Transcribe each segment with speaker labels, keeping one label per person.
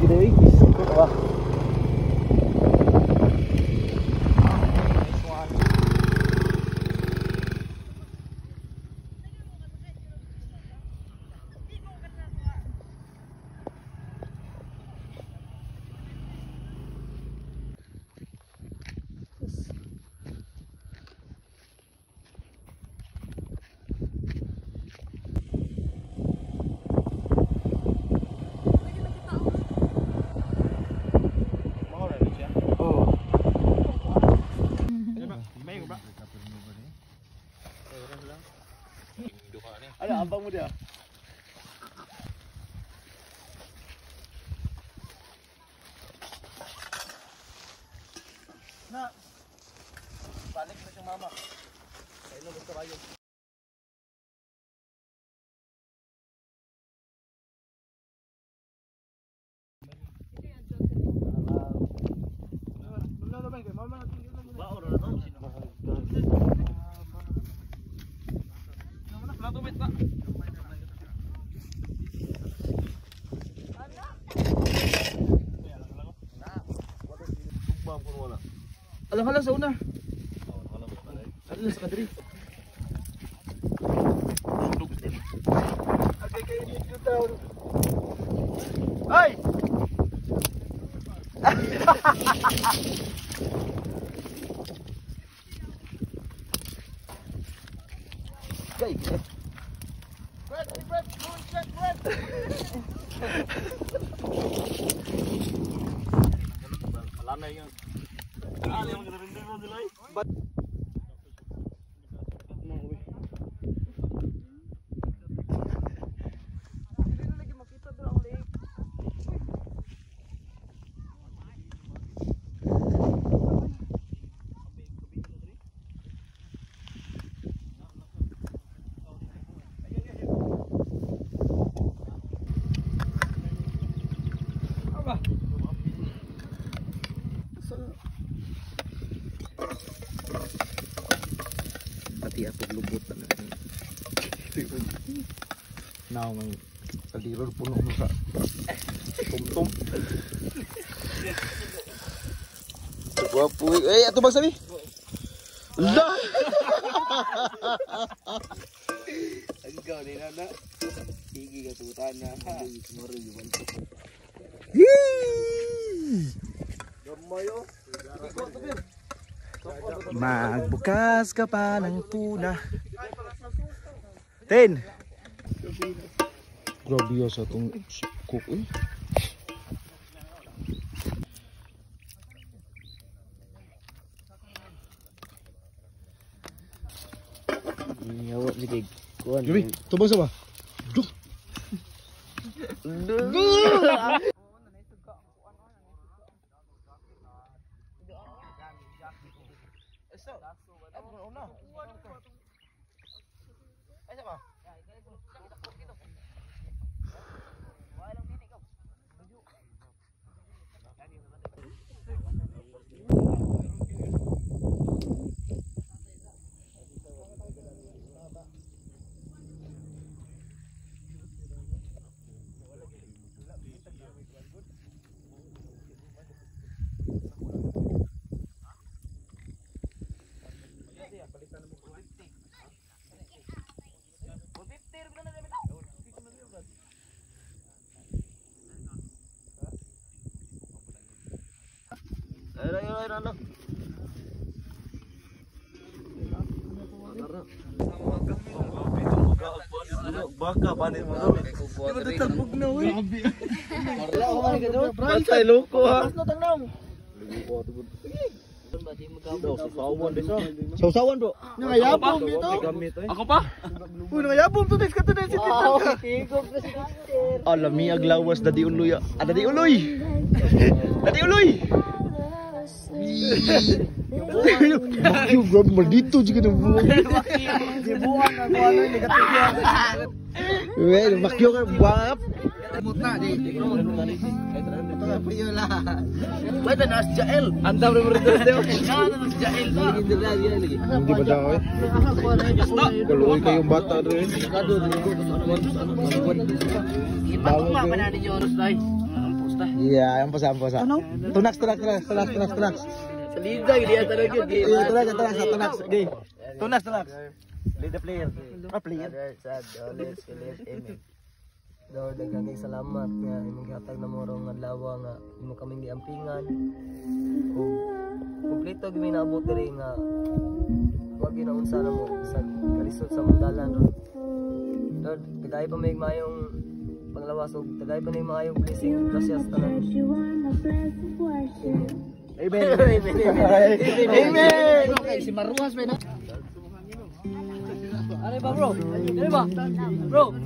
Speaker 1: Gede wah. Ada abang mo dia. Na. Balik na siyang mama. Kaya na basta kayo. Alang-alang sa una. Alang sa kadri. Ay! Gay. Bread, bread, bread. Pati ako lubot na. Now ng kaliro puno mo sa tumtum. Gwapo. Eh, ato bang sabi? La.
Speaker 2: Anggaw ni nana. Sige ka tutan na.
Speaker 1: Yee! Magbukas ka pa ng tuna. Ten. Grabe yun sa itong cook eh. Grabe, tubang sa ba? Duk!
Speaker 2: Baka panit mo.
Speaker 1: Di ba talbog na uy?
Speaker 2: Patay loko ha.
Speaker 1: Sausawan bro. Nangayabong dito.
Speaker 2: Ako pa?
Speaker 1: Uy, nangayabong to next ka to next. Alam mi aglawas dadi uloy. Ah, dadi uloy. Dadi uloy. Bakyo grabe maldito jud ka buwang.
Speaker 2: Gibuan ang ano negative yan.
Speaker 1: Well, bakyo ka buwang.
Speaker 2: Mutna di. Pwede na si Jael. Andam rin rin rin. Jael.
Speaker 1: Hindi ba daw eh? Kaluoy kayong bata rin.
Speaker 2: Ipatuma pa na ninyo oras dai.
Speaker 1: Yeah, ang pasa, ang pasa. Tunax, tunax, tunax, tunax, tunax, tunax.
Speaker 2: Sa Liza, hindi yata lang yun.
Speaker 1: Yeah, tunax, tunax, tunax. Okay. Tunax, tunax. Lead the player. Ah, player.
Speaker 2: Sad, Holy Spirit, amen. Lord, daghang salamat nga imong gihatag na mo rong adlaw nga imo kaming giampingan. Ug kumpleto gyud mi naabot diri nga wa gyud naunsa na mo sa kalisod sa mong dalan ron. Lord, tagay pa may maayong panglawas ug tagay pa may maayong blessing. Gracias tanan.
Speaker 1: Amen. Amen. Amen.
Speaker 2: Okay, si Maruhas may na. Ano ba, bro? Ano ba? Bro.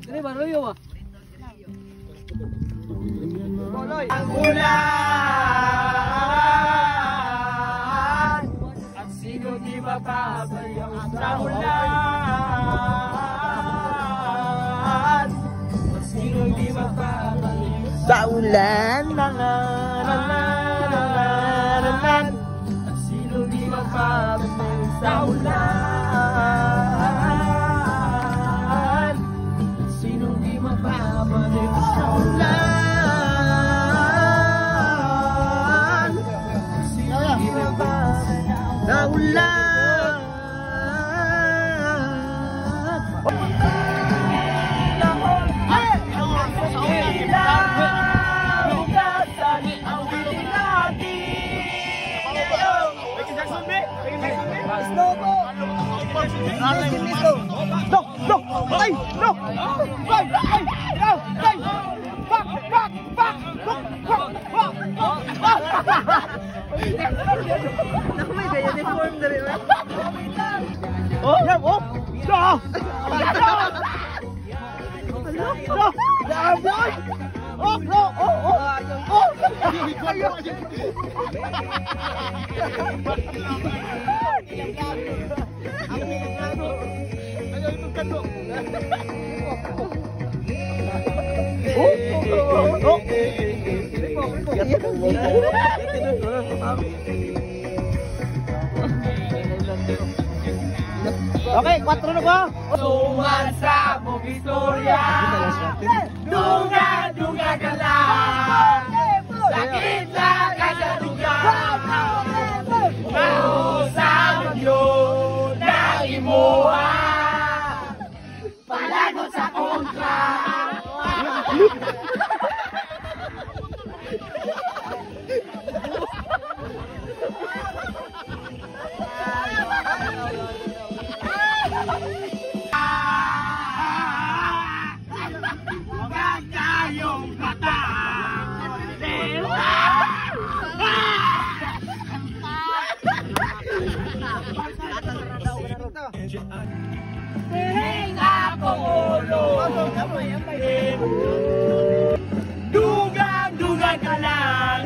Speaker 2: Ano ba, Royo ba?
Speaker 3: Ang ulan at sino di mapapayaw sa ulan, at sino di mapapayaw
Speaker 1: sa ulan, na na na na na na,
Speaker 3: at sino di mapapayaw sa ulan, at sino di mapapayaw sa ulan.
Speaker 1: Sa ulan. No, no, ay, no, ay, ay, no, ay, fuck, fuck, fuck, fuck, fuck, fuck, fuck.
Speaker 2: Naku, may uniform na rin.
Speaker 1: Oh, yeah, oh, no, no, no, no, oh, no, oh, oh, oh. Oh, oh. Okay, 4 na ba?
Speaker 3: Suman sa mong istorya, dunga-dunga ka lang, sakit lang ka sa dugang, mausap yun ng imuha, palagot sa kontra. Dugang-dugang ka lang,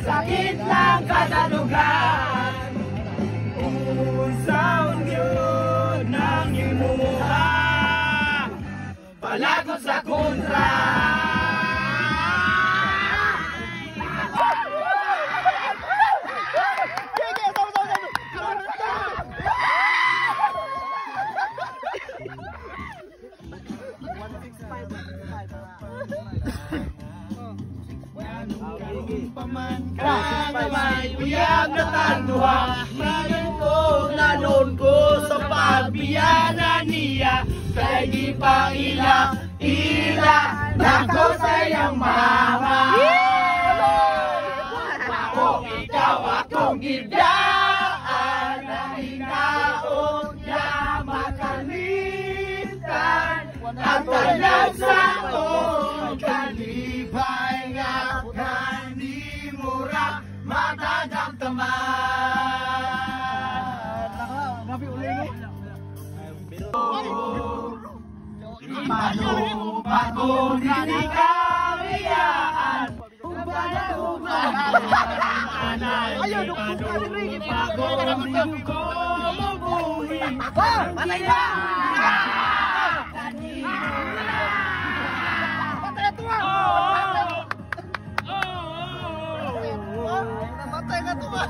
Speaker 3: sakit lang ka sa dugang, unsaon yun ang imuha, palagot sa kontra. Kamay uyab na tanduha, ko nanon ko sa pagbiyanan niya, kay di pa ila, ila, nako sa iyang mama. Ako ikaw akong gidaan, na hinaon niya makalitan, ang tanan sa akong kalibay nga kanimura matadamtaman. Manupat ko hindi kamiyaan, ayaw, ko mabuhi.
Speaker 2: Patay na!
Speaker 1: Patay na tuwa! Namatay na tuwa!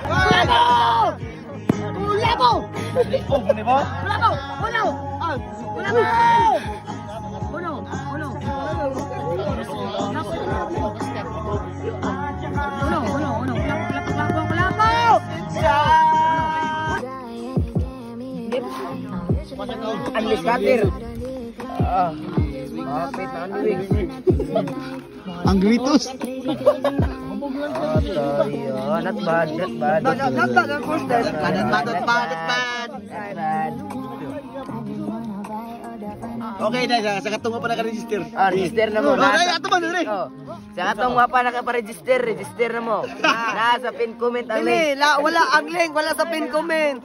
Speaker 1: Kulabo! Kulabo! Kulabo! Kulabo! Kulabo!
Speaker 2: Unless cutter. Kapit na anwig.
Speaker 1: Ang gritos.
Speaker 2: Not bad, not bad.
Speaker 1: Not bad, ang first time. Not bad, not bad, not bad.
Speaker 2: Not bad.
Speaker 3: Okay na, sa katong pa naka-register.
Speaker 2: Ah, register na mo.
Speaker 3: Okay, ato man diri.
Speaker 2: Oh. Sa katong wa pa naka-register, register na mo. Nasa pin comment ang link.
Speaker 1: Dili, wala ang link, wala sa pin comment.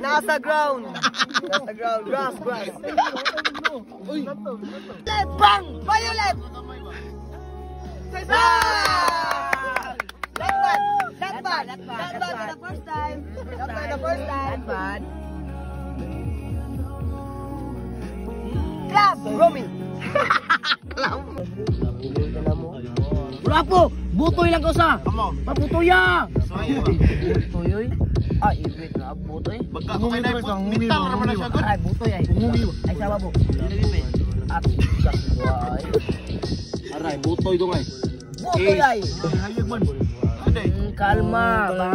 Speaker 1: Nasa ground. Nasa ground, grass, grass. Bang! Violet! Ah! Not bad! Not bad! Not bad for the first time! Not bad the first time!
Speaker 2: Not bad.
Speaker 1: Club! Romy!
Speaker 2: Wala po! Butoy lang ko sa! Paputoya! Butoy oy. Ay, wait na butoy. Ay, butoy ay. Ay, sama po. At ay.
Speaker 3: Aray, butoy dong ay.
Speaker 2: Butoy ay. Kalma, ba.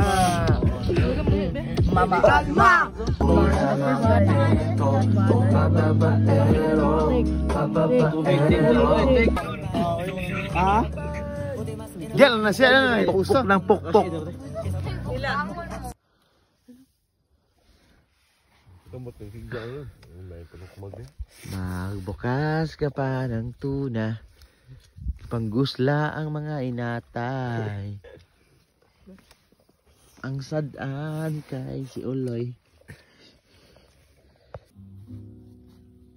Speaker 2: Mama.
Speaker 1: Kalma!
Speaker 3: Ha? Diyan na siya na pukpok ng pukpok.
Speaker 4: Magbukas ka pa ng tuna, panggusla ang mga inatay. Ang sadaan kay si Uloy.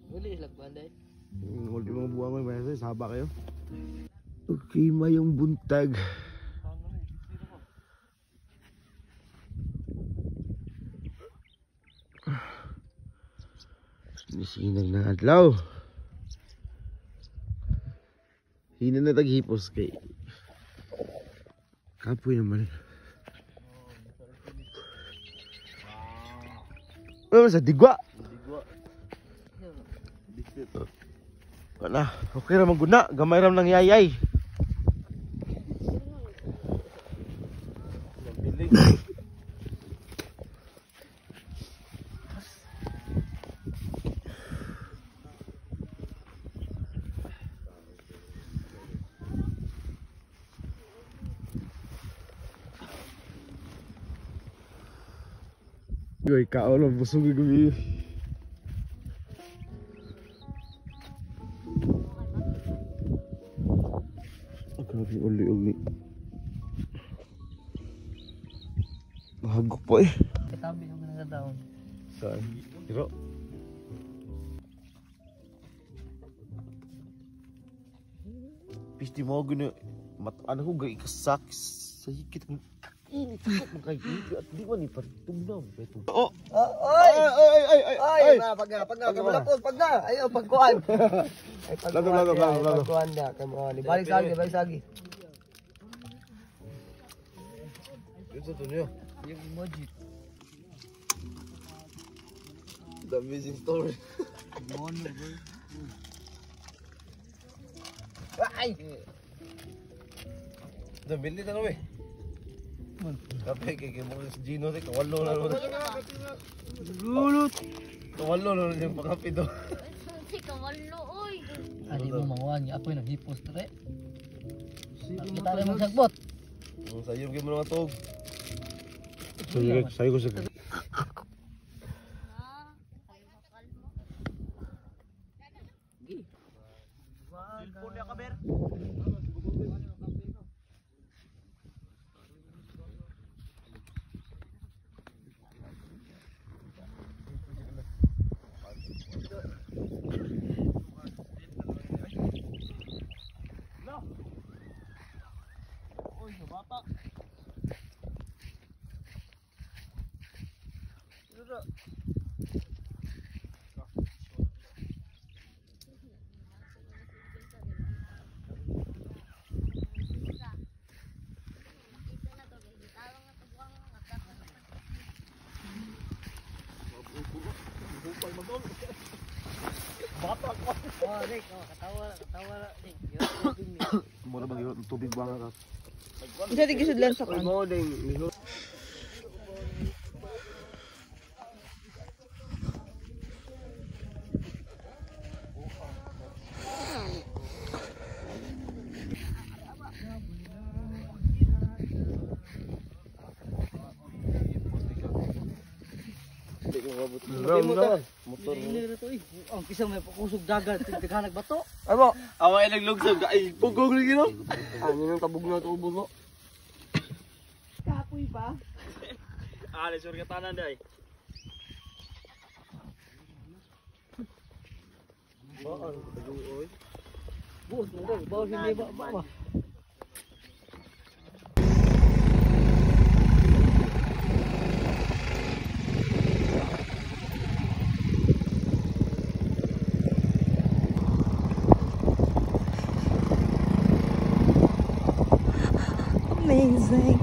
Speaker 3: Wala mga buwang may saba kayo.
Speaker 4: Okay, mayong buntag. Nisinag na adlaw. Hina na taghipos kay kapoy naman. Ano sa digwa? Wala, okay ra man guna, gamay ra man ng yayay. Uy, kaon busog gabi. Grabe uli-uli. Mahagok po eh.
Speaker 2: Katabi yung nagkataon.
Speaker 4: Saan? Pero Pisti mo guna ano ko gay kasak sa hikit ng kainit sakit mo kay at di man ni paritugnaw beto.
Speaker 3: Oh.
Speaker 1: Oy!
Speaker 3: Ay ay ay
Speaker 1: Ay, pag na, pag na, pag pag na. Ay, pagkuan. Ay, pagkuan.
Speaker 3: Lago.
Speaker 1: Pagkuan na, come on. Balik sagi, balik sagi.
Speaker 3: Ito to niyo.
Speaker 2: Yung emoji.
Speaker 3: The amazing story.
Speaker 1: Ay!
Speaker 3: Dambili na eh. Kape kay mo si Gino te kawalo na ron.
Speaker 2: Lulot.
Speaker 3: Kawalo na ron yung pakape do.
Speaker 5: Kawalo oy.
Speaker 2: Adi mo manguan, apoy naghipos tre. Kita rin magsagbot.
Speaker 3: Sayo gyud mo mga tog.
Speaker 4: Sayo ko sa
Speaker 2: Oh, Rick, oh, katawa, katawa, Rick.
Speaker 3: Mura bang yung tubig ba nga?
Speaker 6: Unsa di gisudlan sa kan?
Speaker 4: Hindi ko mabot. Motor.
Speaker 1: Ang kisa may kusog dagat, tighanag bato.
Speaker 2: Amo.
Speaker 3: Awa ay naglugsog ay pugong lagi no.
Speaker 2: Ano nang tabog na tubo mo?
Speaker 6: Kapoy pa.
Speaker 3: Ah, lisur ka tanan day.
Speaker 1: Buot mo daw, bawal hindi ba ba.
Speaker 6: Amazing.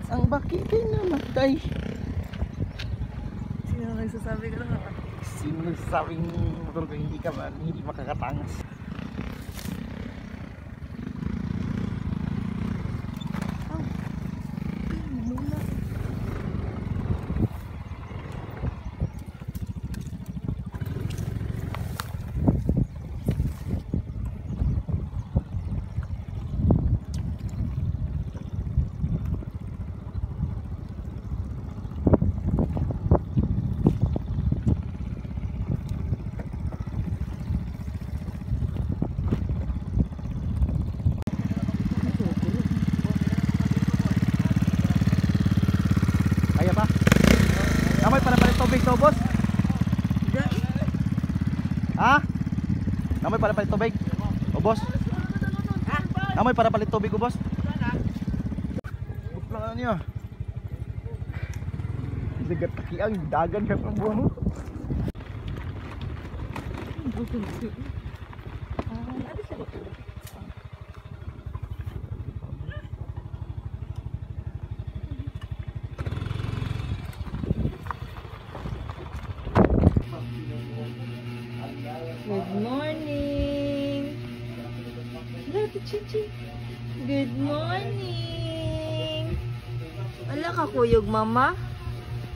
Speaker 3: Ang baki kay namatay.
Speaker 6: Sino nagsasabi ka lang?
Speaker 3: Sino nagsasabing motor ko hindi ka man, hindi makakatangas. Kaya pa? Kamay para palit tubig to, boss. Ha? Kamay para palit tubig. O boss. Kamay para palit tubig, o boss. Bukla na niya. Sigat ang dagan ka ng buwan mo.
Speaker 6: Good morning. Look, Chichi. Good morning. Wala ka kuyog, mama?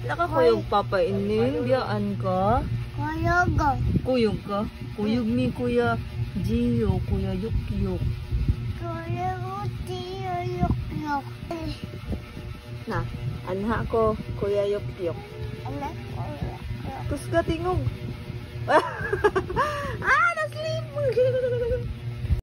Speaker 6: Wala ka kuyog, papa ining? Biyaan ka?
Speaker 5: Kuyog.
Speaker 6: Kuyog ka? Kuyog ni Kuya Gio, Kuya Yukyuk.
Speaker 5: Kuyog tiyok yok.
Speaker 6: Na, anha ko, Kuya Yukyuk.
Speaker 5: Anak ko.
Speaker 6: Kusga tingog.